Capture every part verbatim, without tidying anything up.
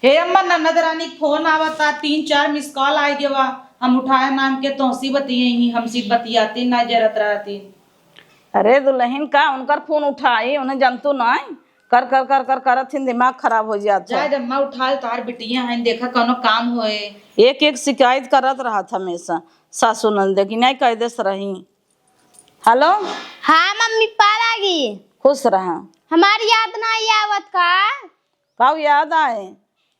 हे अम्मा, ननद रानी के फोन आवता, तीन चार मिस कॉल आइ गवा। हम उठाए नाम के तोहसी बतिये ही, हमसी बतियाती ना जरत रहती। अरे दुलहिन, का उनकर फोन उठाई, उन्हें जनतू नाई। कर कर कर कर करत हिन, दिमाग खराब होइ जात है। जाए दे अम्मा, उठा ले, तोहार बिटिया हैं, देखा कौनो काम होए। एक एक सिकाइत करत रहत हमेसा, सासू ननद की नाई कह देस रही। हेलो। हाँ मम्मी, पार आ गई। खुश रहा। हमार याद नाई आवत का? काऊ याद आए?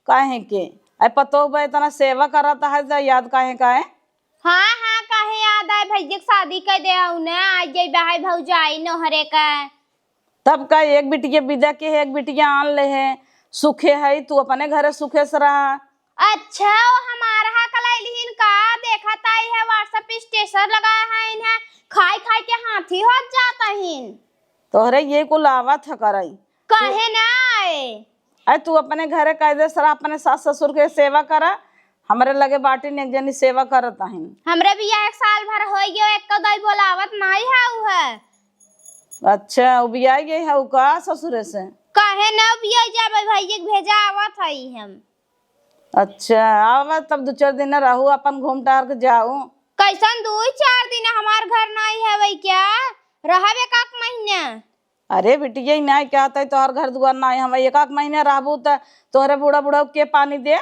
काहे के? अरे पतोह बा इतना सेवा करत है त याद काहे का है? हाँ, हाँ, काहे याद आए? भैया के शादी कर दे हऊ ने, आ जाई भाई भौजाई नोहरे का। तब का, एक बिटिया विदा के है, एक बिटिया आन ले है, सुखे है, तू अपने घरे सुखे से रहा। अच्छा, वो हमार हक लैलिहिन का? देखत आई है WhatsApp status लगाए हैं इन्हें, खाई खाई के हाथी होत जात हिन। तोहरे ये कुल आवत है करई। काहे ना आए? अरे तू अपने घरे कायदे से रह, अपने सास ससुर के सेवा करा। हमरे लगे बाटिन एक जनी सेवा करत आहिन। हमरे बियाह एक साल भर होइ गयो, एको दाई बोलावत नाई है उ है। अच्छा, उबियाई गई है उ का ससुरे से? काहे ना उबियाई जाबे, भैया के भेजा आवत हई हम। अच्छा, आवा तब दू चार दिन रहू, अपन घूम टहर के जाऊ। कैसन दू चार दिन? हमार घर नाई हवे क्या? रहब एक आध महीना। अरे बिटिया, ई नाई कहत है तोहर घर दुआर नाई हवे, एक आध महीना रहबू त तोहरे बूढ़ा बूढ़ा के पानी दे?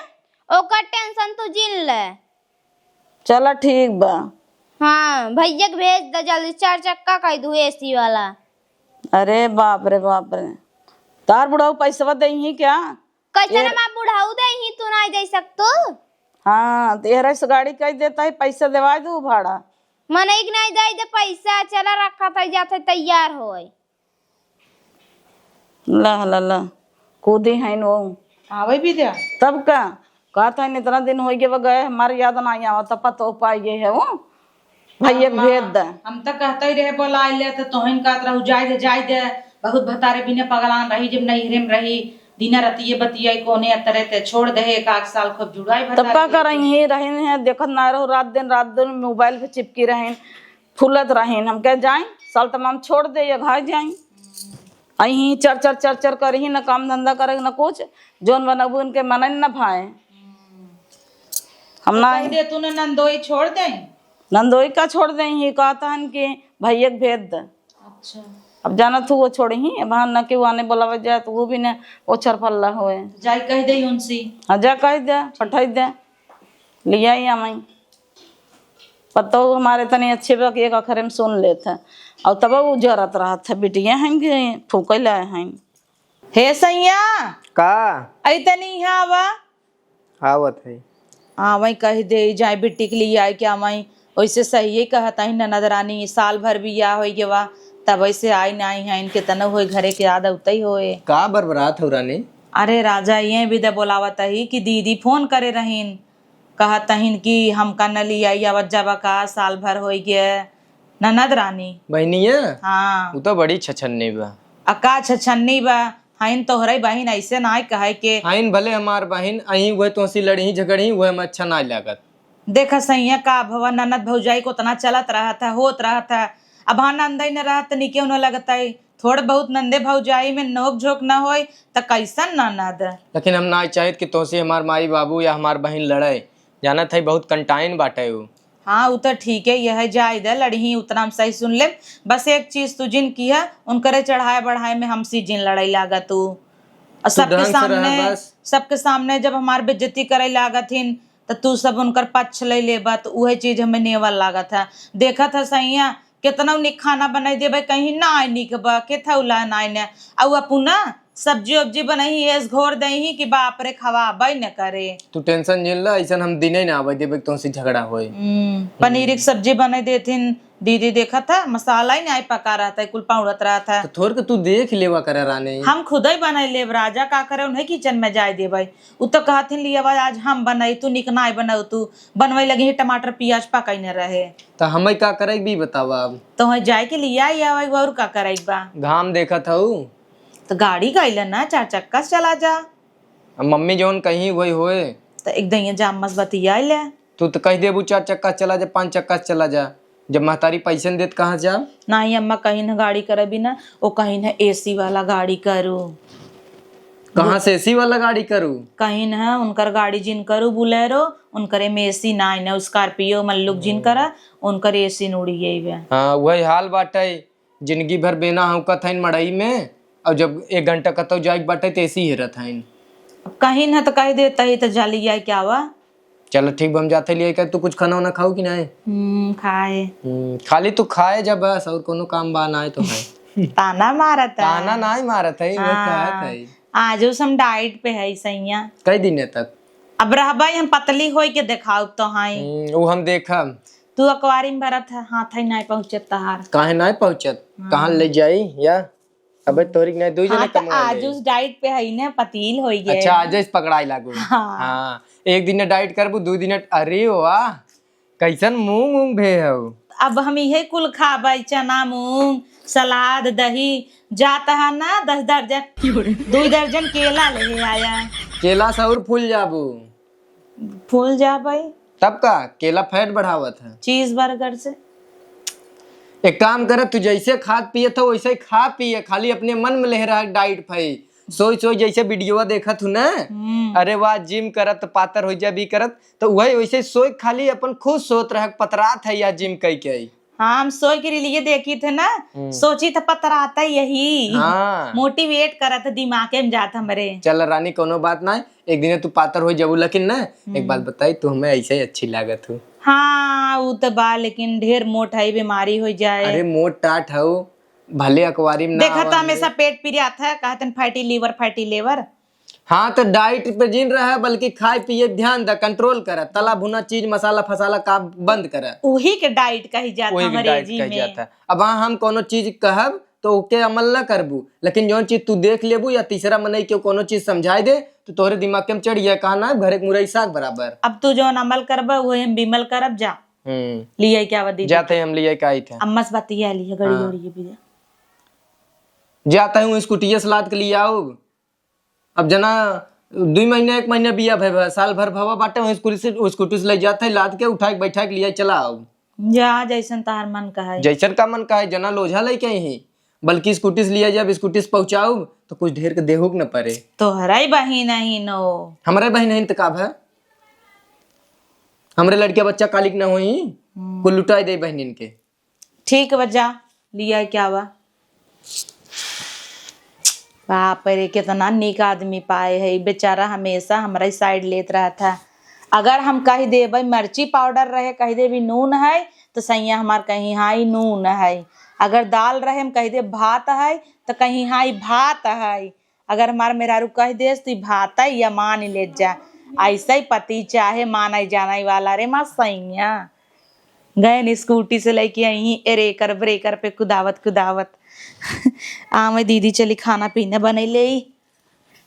ओकर टेंशन तू जिन ले। चला ठीक बा। हाँ, भैया के भेज दे जल्दी, चार चक्का कह दू एसी वाला। अरे बाप रे बाप रे, तार बुढ़ऊ पैसवा देही क्या? कैसे ए- ना माँ बुढ़ऊ देही, तू नाई दे सकतू? हाँ, तेहरा से गाड़ी कह देता है, पैसा देवा दू भाड़ा। मनई के नाई दे दे पैसा, चला रखा था, जाते तैयार होए। ला, ला, ला, कूदे हैं वो। आवे भी दे। तब का? कहत हैं, इतना दिन होइ गए, गए, हमार याद नाई आवत, तब पतो पाई गए है वो। भैया के हाँ, भेज दे। हम तो कहते ही रहे, बोला ले, तो तोहन कहत रहू, जाए दे, जाए दे। बहुत भतारे बिना पगलान रही, जब नैहरे में रही, दिना रतिये बतियाई, कोने अतरे ते छोड़ दे, एक आध साल खूब जुड़ाई तब भतारे का के। करई, ही रही है, देखत ना रहो, रात दिन, रात दिन मोबाइल पे चिपकी रहे। फूलत रहिन। हम कहे, "जाई, साल तमाम छोड़ दे, ये घर जाई।" अहीं चर चर चर चर करही, न काम धंधा करे, न कुछ। जौन बनबू इनके मनन न भाए। हम ना कह दे, तू न नंदोई छोड़ दे। नंदोई का छोड़ दे, ही कहता हन कि भैया के भेज दे। अच्छा। अब जाना तू वो छोड़ही, अब हाँ न कि वो आने बोलावे जाए, तो वो भी न ओछर फल्ला होए। जाई कह दे उनसे। हाँ, जा कह दे, पठाई दे। लिया ही हमें। पतोह हमारे तनी अच्छे बा कि एक अखरे में सुन लेत है। और तब उ जरत रहत है, बिटिया हैं कि फूके लाए हैं। हे सैया, का? अई तनी यहाँ आवा। आवत है। हाँ, वही कह दे, जाए बिट्टी के लिए आए क्या वही? वैसे सही ही कहत है ननद रानी, साल भर बियाह होइ गवा, तब ऐसे आई नाई है, इनके तनो होए, घरे के याद उतई होए। का बरबरात हो रानी? अरे राजा, ये भी दे बोलावत ही कि दीदी फोन करे रहीन, कहत हइन कि हमका न लियाई आवत जाबा का, साल भर होइ गए। ननद रानी। बहिनिया? हाँ। उ तो बड़ी छछन्नी बा। आ का छछन्नी बा? हइन तोहरे बहिन, ऐसे नाय कहे के। हइन भले हमार बहिन, अहीं वह तोहसी लड़ही झगड़ही, वह हम अच्छा नाय लागत। देखा सैया का भवा, ननद भौजाई को उतना चलत रहत है, होत रहत है। अब हाँ नंदई न रहत, निके उन्हों लगत है। थोड़ बहुत नंदे भौजाई में नोक झोंक न होय, त कैसन ननद? लेकिन हम ना चाहित कि तोसे हमार माई बाबू या हमार बहिन लड़े। जानत है, बहुत कंटाइन बाटे उ। हाँ, उ त ठीक है, यह जाए दे, लड़ही, उतना हम सही सुन लेम। बस एक चीज तू जिन किहा, उनकरे चढ़ाए बढ़ाए में हमसी जिन लड़ाई लागत उ। और तू सबके ढंग से रह सामने, बस। सबके सामने जब हमार बेइज्जती करे लागत हिन, त तू सब उनकर पक्ष ले लेबा, त उहे चीज हमें नेवल लागत है। देखत है सैया, केतना निक खाना बनाई देबे, कहीं ना आए निक बा, के थौला ना आए ने। अउ अपना सब्जी उब्जी बनही, एस घोर दही कि बाप रे, खवाबे न करे। तू टेंशन जिन ला, ऐसन हम दिने ना आवे देबे, तोसे झगड़ा होए। हम्म, पनीर की सब्जी बने देथिन, दीदी देखत है, मसाला ही नहीं पका रहता है, कुल पाउड़त रहता है। तो थोड़ के तू देख लेवा करे रानी। हम खुद ही बनाई लेब राजा, का करे, उन्हें किचन में जाए देबे। उ तो कहथिन, "लियावा, आज हम बनाई, तू निक नाय बनाऊ, तू बनवे लगी ही, टमाटर पियाज पकाई न रहे।" तो हमें का करे भी बतावा अब। तो वहीं जाए के लिया ही आवे, और का करे बा? घाम देखत हऊ। तो गाड़ी गइल ना, चार चक्का से चला जा। अब मम्मी जौन कहीं वही होए। तो एक दइया जाम मस बतिया ले। तू तो कह देबू चार चक्का से चला जा, पाँच चक्का से चला जा। जब महतारी पैसे न देत कहाँ से जाब? नाही अम्मा, कहीं न गाड़ी करबी ना, वो कहीं न एसी वाला गाड़ी करू। कहाँ से एसी वाला गाड़ी करू? कहीं न, उनकर गाड़ी जिन करू बुलेरो, उनकरे में एसी नाई न, स्कॉर्पियो मल्लुक जिन करा, उनकर एसी न उड़ी गई बे। हाँ, वही हाल बाटे, जिंदगी भर बेना हौकत हइन मड़ई में, और जब एक घंटा कतौ जाए के बाटे त एसी हेरत हइन। अब कहीं न त कह देता ही त जलिया क्या हुआ? चल ठीक बा, हम जाते लिए का, तू कुछ खाना वाना खाऊ कि नहीं? हम्म, खाए। हम्म, खाली तू खाए जा बस, और कोनो काम बा ना है तो है। ताना मारत है। ताना नहीं मारत है, वो हाँ। कहत है। आजो से हम डाइट पे है सैया। कई दिन तक? अब रहबे हम पतली होई के देखाउब तो हाई। हम्म, वो हम देखब। तू अकवारी में भरत है, हाथ ही नहीं पहुँचत तहार। काहे नहीं पहुँचत? हाँ। कहाँ ले जाई या? अबे तोरी के नहीं, दुई जने हाँ, त कमवा ले। आजुस डाइट पे है ने, पतील होई गए। अच्छा, आजुस पकड़ाई लागू। हाँ। हाँ, एक दिन डाइट करबू, दुई दिन, अरे वाह, कैसन मूंग ऊंग भे हौ। अब हम इहे कुल खाबै, चना, मूंग, सलाद, दही, जात है ना दस दर्जन, दुई दर्जन केला ले आया। केला से और फूल जाबू। फूल जाबै। तब का, केला फैट बढ़ावत है। चीज बर्गर से। एक काम करत, तू जैसे खात पियत हो वैसे ही खा पिए, खाली अपने मन में ले रहा डाइट फई। सोई सोई जैसे वीडियोवा देखत हूँ ना, हम्म। अरे वाह, जिम करत, पातर हो जा भी करत, तो वही वैसे सोई खाली अपन खुद सोच रहा पतरात है या जिम कई के आई। हाँ, हम सोई के लिए देखी थे ना, हम्म। सोची था पतराता यही। हाँ। मोटिवेट करत दिमागे में जात हमरे। चल रानी, कोनो बात ना, एक दिन तू पातर हो जाबू, लेकिन ना, एक हम्म। बात बताई, तू हमें ऐसे ही अच्छी लागत हो। हाँ, उ त बा, लेकिन ढेर मोट है, बीमारी हो जाए। अरे मोट टाट हऊ, भले अकवारी में ना देखा तो आवा हमेशा हमरे। पेट पिरियात है, कहतन फैटी लीवर, फैटी लीवर। हाँ, तो डाइट पे जिन रहा, बल्कि खाए पिए ध्यान द, कंट्रोल कर। तला भुना चीज, मसाला फसाला का बंद कर। वही के डाइट कही जात वही के डाइट अंग्रेजी कही में। जात है। अब हाँ, हम कोनो चीज कहब तो ओके अमल ना करबू, लेकिन जौन चीज तू देख लेबू या तीसरा मनई के कोनो चीज समझाए दे, तो तोहरे दिमाग के हम चढ़ जाए, कहा ना, घरे के मुरई साग बराबर। अब तू जौन अमल करबा, वही हम बिमल करब। जा, हम्म। लिया क्या बा दीदी? जाते हम लिया का आई थे। अम्मा से बतिया लिया, गड़ी हाँ। गड़ी ये भी जा। जाता हूँ, स्कूटी से लाद के लिया आऊब। अब जना दुई महीने, एक महीने बिया भय भय, साल भर भवा बाटे, वहीं स्कूटी से, स्कूटी से ले जाते, लाद के, उठा के, बैठा के, लिया चला आऊब। जा, जैसन तहार मन कहे। जैसन का मन कहे, जना लोझा लेके आई ही, बल्कि स्कूटी से लिया जाब, स्कूटी से पहुँचाउब, तो कुछ ढेर के देहू के न परे। तोहरा ही बहिन ही नो। हमरे बहिन ही तो का भय? हमरे लड़किया बच्चा कालिक न होई, हम्म। कुल लुटाई दे बहिनिन के। ठीक बा, जा, लिया क्या बा? बाप रे, कितना नीक आदमी पाए है। बेचारा हमेशा हमरा ही साइड लेत रहत है। अगर हम कह देबै मर्ची पाउडर रहे, कह देबै नून है, तो सैया हमार कहीं, "हाँ, ई नून है।" अगर दाल रहे, हम कह देब भात है, तो कहीं, "हाँ, ई भात है।" अगर हमार मेहरारू कह देस, "तू ई भात है, या मान लेत जा।" ऐसे ही पति चाहे माने जाने वाला रे माँ सैया। गए न स्कूटी से लेके आई, एरेकर ब्रेकर पे कुदावत कुदावत। आवे दीदी, चली खाना पीना बनई ले।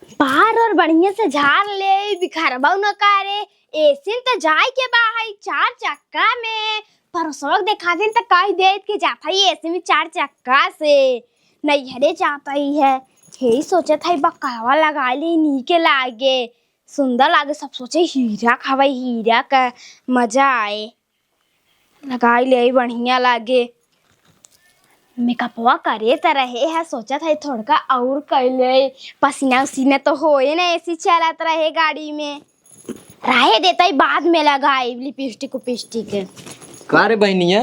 बार और बढ़िया से झार ले, बिखरबा न करे। एसिन त जाए के बा है चार चक्का में, परसों देखा दिन त कह देत कि जात है एसी में चार चक्का से, नैहरे जात ही है। यही सोचत है बकरवा लगा ले, नीके लागे, सुंदर लागे, सब सोचे हीरा खावे, हीरा का मजा आए। लगाई ले, बढ़िया लागे। मेकअपवा करे त रहे है, सोचत है थोड़का और कर ले, पसीना उसीना तो होए ना, एसी चलत रहे गाड़ी में। रहे देता ही, बाद में लगाई लिपस्टिक उपिस्टिक। का रे बहनिया?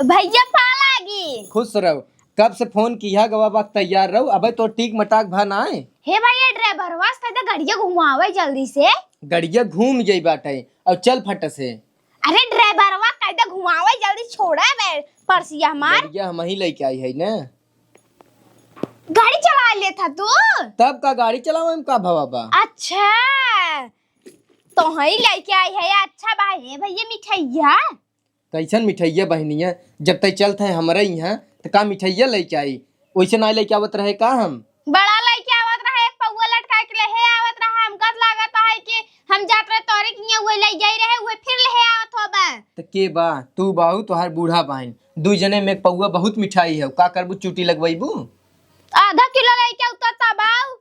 भैया पा लागी। खुश रहो। कब से फोन किहा गवा बात तैयार रहो, अबे तो टीक मटाक भा ना आए। हे भैया, ड्राइवरवा से कह दे गड़िया घुमावे जल्दी से। गड़िया घूम गई बाटे, और चल फट से। अरे ड्राइवरवा कह दे घुमावे जल्दी, छोड़ा बे पर्सिया हमार। गड़िया हम ही लेके आई है ना। गाड़ी चला लेता तू? तब का गाड़ी चलावे में का भवा बा? अच्छा, तो ही लेके आई है। अच्छा भाई, हे भैया मिठाइया। कैसन मिठाइया बहनिया? जब तय चलत है हमरे यहाँ, त का मिठाइया लेके आई? वैसे ना लेके आवत रहे का हम? बड़ा लेके आवत रहे, एक पौवा लटका के लेहे आवत रहे। हमका त लागत है कि हम जात रहे तोरे के यहाँ, उहे ले जाई रहे, उहे फिर लेहे आवत होबे। त के बा? तू बाहू, तोहार बूढ़ा बहिन, दुई जने में एक पौवा बहुत मिठाई है, का करबू, चूटी लगवाईबू? आधा किलो लेके उतर तब आऊ।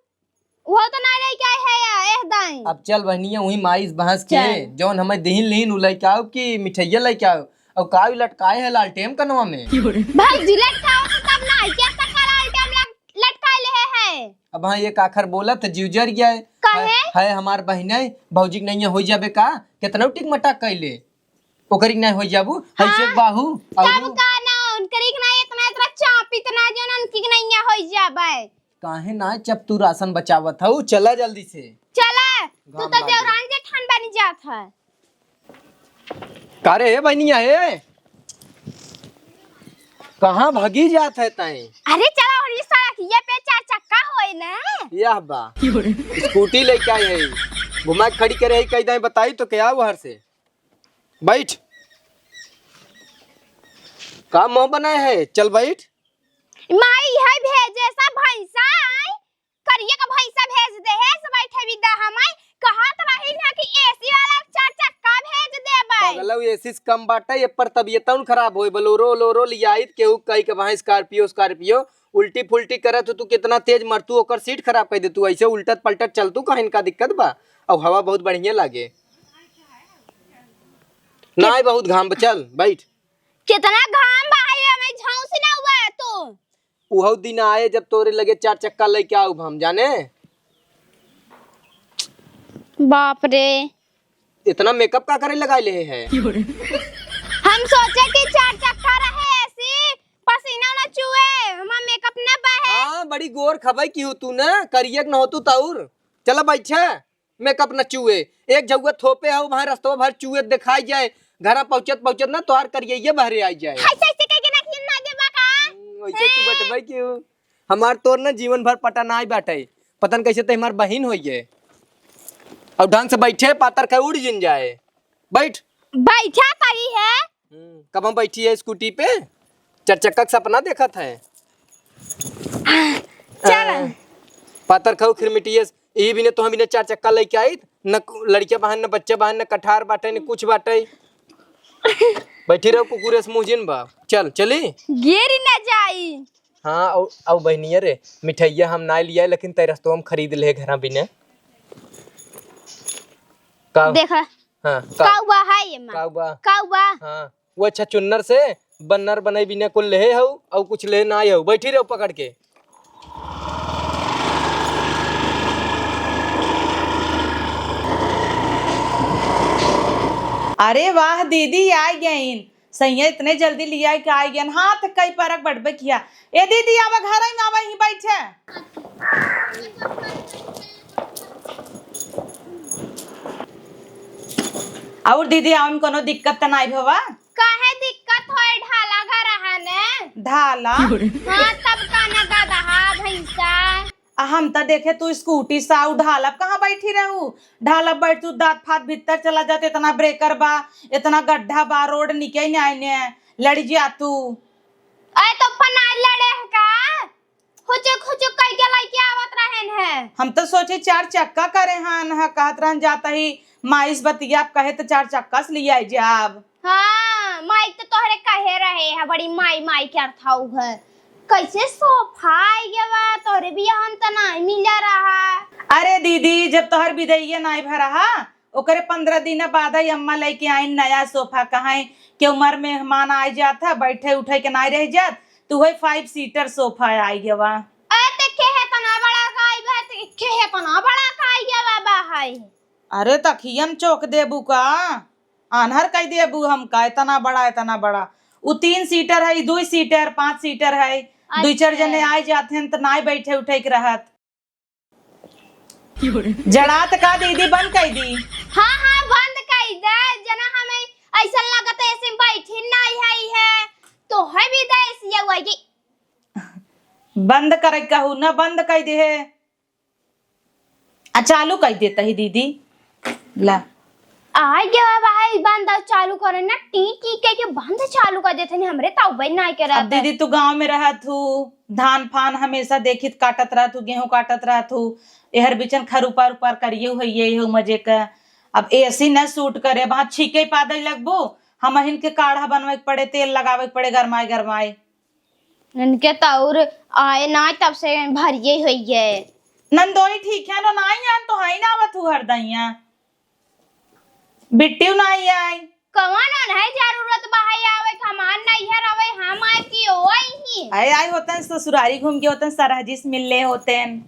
वो तो ना लेके आए है या, एह दाई। अब चल बहनिया, वही माइस भैंस के, चल। जौन हमें दिहिन लिहिन, उ लेके आओ कि मिठाइया लेके आओ? और का उ लटकाए है लालटेम कनवा में? भौजी लटकाओ तो तब ना, क्या तक का लालटेम लट-, लटकाए ले है? अब हाँ, एक आखर बोलत, जीव जर गया है। काहे? है, है हमार बहिन है, भौजी के नैया होइ जाबे का? केतना टिक मटाक कैले, ओकरी के नहीं होइ जाबू, है से हाँ, बाहू, तब और का ना, उनकरी के ना इतना, इतना चाप, इतना जो ना उनकी के नैया होइ जाबे। काहे ना, जब तू राशन बचावत हऊ, चला जल्दी से। चला, तू घाम तो लागे। देवरान जेठान बनी जात है। का रे, हे बहनिया, हे? कहाँ भगी जात है तैं? अरे चला, ओनी सड़किया पे चार चक्का होए ना। यह बा। स्कूटी लेके आई है। घुमा के खड़ी करे है, कह दे बताई तो क्या हुआ हर से? बैठ। का मुंह बनाए है? चल बैठ। माई है भेजे सा भैंसा आई। करिया का भैंसा भेज दे है, सब बैठे भी दा हमाई। कहत रही ना कि एसी वाला चार चक्का भेज देबै। पगलऊ, एसी से कम बाटे, ये पर तबियतन खराब होई। बोलोरो, लोरो लियाइत केहू कही के वहाँ स्कॉर्पियो, स्कॉर्पियो। उल्टी फुल्टी करत हो तू, कितना तेज मरतू, ओकर सीट खराब कर दे तू। ऐसे उल्टत पलटत चल तू, कहीं का दिक्कत बा? अब हवा बहुत बढ़िया लागे। ना, बहुत घाम बा, चल, बैठ। कितना घाम बा, ये हमें झांसी ना हुआ है तू। उहौ दिन आए जब तोरे लगे चार चक्का लेके आउब हम, जाने? बाप रे। इतना मेकअप का करे लगाए ले है? हम सोचे कि चार चक्का रहे एसी, पसीना ना चुए, हमार मेकअप ना बहे। हाँ, बड़ी गोर खबई की हो तू ना, करियक न हो तू तौर। चला बैठे। मेकअप न चुए, एक झउआ थोपे हउ, वहाँ रस्तवा भर चुए देखाई जाए, घरा पहुँचत पहुँचत ना तोहार करियइये बहरे आई जाए। ऐसे, ऐसे कह के ना कि ना देबा का? हम्म, वैसे तू हैं? बटबै क्यों? हमार तोर ना जीवन भर पटा नाई बाटे, पता न कैसे ते हमार बहिन होइए। और ढंग से बैठे, पातर के उड़ जिन जाए। बैठ। बैठा करी है। हम्म, कब हम बैठी है स्कूटी पे? चार चक्का के सपना देखत है। चल। आ, पातर खाऊ खिरमिटियस, यही बिने तो हम बिने चार चक्का लेके आइत, न क-, लड़किया बहन, न बच्चा बहन, न कठार बाटे, न कुछ बाटे। बैठी रहो कुकुर से मुँह जिन बा। चल, चली? गिर न जाई। हाँ, औ, औ बहनिया रे, मिठाइया हम ना लिया, लेकिन तै रस्तवा हम खरीद ले घरा बिने। का? देखा। हाँ, का? काऊ बा है ये माँ। काऊ बा? काऊ बा? हाँ, वो अच्छा चुन्नर से बन्नर बनई बिना कुल लेहे हऊ, अउ कुछ लेहे ना आए हऊ। बैठी रहो पकड़ के। अरे वाह, दीदी आ गईन। सैया इतने जल्दी लिया के आ गईन। हाथ कई परक बटबे किया। ए दीदी, आवा घर में, आवा, यहीं बैठे। और दीदी, आवे में कोनो दिक्कत त नाई भवा? काहे दिक्कत होए, ढाला घर है ने। ढाला? हाँ, तब का ना गदहा भैंसा। आ हम त देखे तू स्कूटी से आऊ, ढालब कहाँ बैठी रहू? ढालब बैठ तू दाँत फात भीतर चला जात, इतना ब्रेकर बा, इतना गड्ढा बा, रोड निके न आइने, लड़ जा तू। अरे तो पनार लड़े है का? हुचुक हुचुक कह के लइके आवत रहेन है। हम तो सोचे चार चक्का करे हन, ह कहत रहन जाता ही माइस बतिया कहे तो चार चक्का से लिया जाब। हाँ, माई तो तोहरे कहे रहे है, बड़ी माई माई के अर्थ है। कैसे सोफा आई गवा, तोहरे बियाह हम त नाई मिला रहा। अरे दीदी, जब तोहर बिदैया नाई भरा हा, ओकरे पन्द्रह दिन बाद आई अम्मा लेके आइन नया सोफा। कहाँ के उमर मेहमान आ जात है, बैठे उठे के नाई रह जात, तो वही फाइव सीटर सोफा आई गवा। अरे ते के है तना बड़ा काई बा, ते के है तना बड़ा काई गवा बा है। अरे तखियन चोक देबू का? आन्हर कह देबू हमका, इतना बड़ा, इतना बड़ा। उ तीन सीटर है, दुई सीटर, पाँच सीटर है, दुई चार अच्छा। जने आए जात हैं त नाई बैठे उठे के रहत। जड़ात का दीदी बंद कर दी? हाँ, हाँ, बंद कर दे। जना हमें ऐसा लगत है ऐसे बैठी नाई है, है। तो है भी दे ऐसी ये हुआ कि बंद करे कहू ना, बंद कर दे है। आ चालू कर देता ही दीदी। ला। आ गया भाई, बंद और चालू करे ना, टी टी कह के बंद चालू कर देते नहीं, हमरे तौबे नहीं करे अब रहते। दीदी तू गांव में रहत हूँ, धान फान हमेशा देखित काटत रहत हूँ, गेहूं काटत रहत हूँ, एहर बीचन खर उपार उपार करिए हुए ये हो मजे का। अब एसी न सूट करे, अब हाँ छीके पादे लगबो, हम हिन के काढ़ा बनवे के पड़े, तेल लगावे के पड़े गरमाए गरमाए। इनके तो और आए ना, तब से भरिए होइए। नंदोई ठीक है ना, नाई आन तो हाई ना आवत हु हरदइया। बिट्टियो नाई आई। कवन है जरूरत बहाई आवे, हमार नैहर आवे, हम आए कि ओई ही। आए, आए होतन ससुरारी घूम के होतन, सरहजी से मिलले होतन।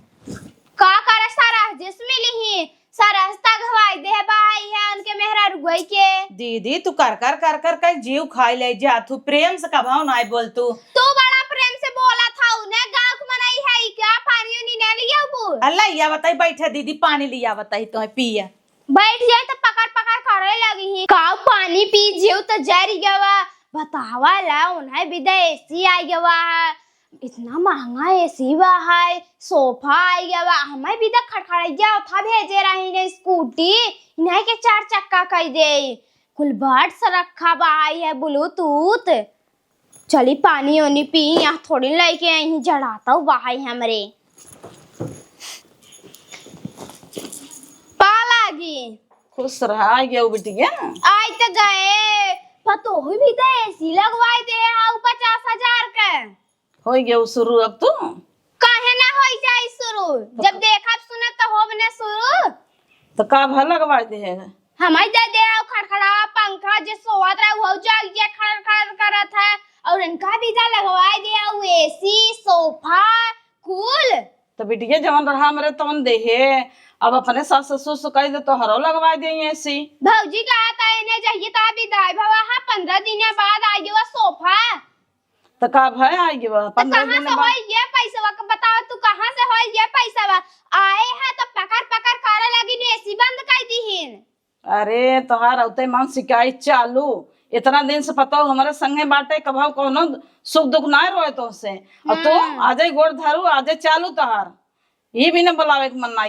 का करे, सरहजिस मिली ही, सरहज त घवाई देह बाई है उनके मेहरारू गई के। दीदी, तू कर कर कर कर कई जीव खाई ले जा, तू प्रेम से कभाव नाई बोल तू। तू बड़ा प्रेम से बोला था, उन्हें गाँव के मनई है, ई का पानी उनी ने लिया बू? अल्लाह, या बताई, बैठे दीदी, पानी लिया बताई, तो पिया। बैठ जाए तो पकड़ पकड़ करे लगी ही। का पानी पी, जीव तो जरी गवा। बतावा ला, उन्हें विदेशी आई गवा है, इतना महंगा एसी बा है, सोफा आई गवा। हमें भी तो खड़खड़ैया उठा भेजे रही ने स्कूटी, इन्हें के चार चक्का कह दे। कुल बर्ड्स रखा बा, आई है ब्लूटूथ। चली पानी ओनी पी, यहाँ थोड़ी लइके आई ही, जड़ाता हुआ है हमरे। पा लागी। खुश रहा, आ गया वो बिटिया। आई तो गए, पतोहू भी तो एसी लगवाई दे हाउ पचास हजार के। होई गया वो शुरू अब तू। काहे ना होई जाई शुरू? तो जब देखब सुनब तो होब ना शुरू। तो का भा लगवाई दे है? हमारी दे दे आओ खड़खड़ावा पंखा जे सोवत रहे वो जल के खड़ खड़ करत है, और इनका भी जा लगवाई दे आओ एसी, सोफा, कूल। तो बिटिया जवन रहा हमरे तवन देहे, अब अपने सास ससुर से कह दे तोहरो लगवाई दे एसी। भौजी कहा था इन्हें जाइए तो अभी दाई भवा हाँ पन्द्रह दिन बाद आई गवा सोफा। तो का भय आई गवा तो पन्द्रह कहाँ दिन से बाद? होई ये पैसवा के बताओ, तू कहाँ से होई ये पैसवा? आए है तो पकड़ पकड़ करे लगी ने एसी बंद कर दीहिन। अरे तोहार औते मन शिकायत चालू, इतना दिन से पता हो हमारे संगे बाटे, कभाव कोनो सुख दुख ना रोए तोसे। और तू हम्म। आजे गोड़ धरू, आजे चालू तोहार, ये भी ना बुलावे के मन नाई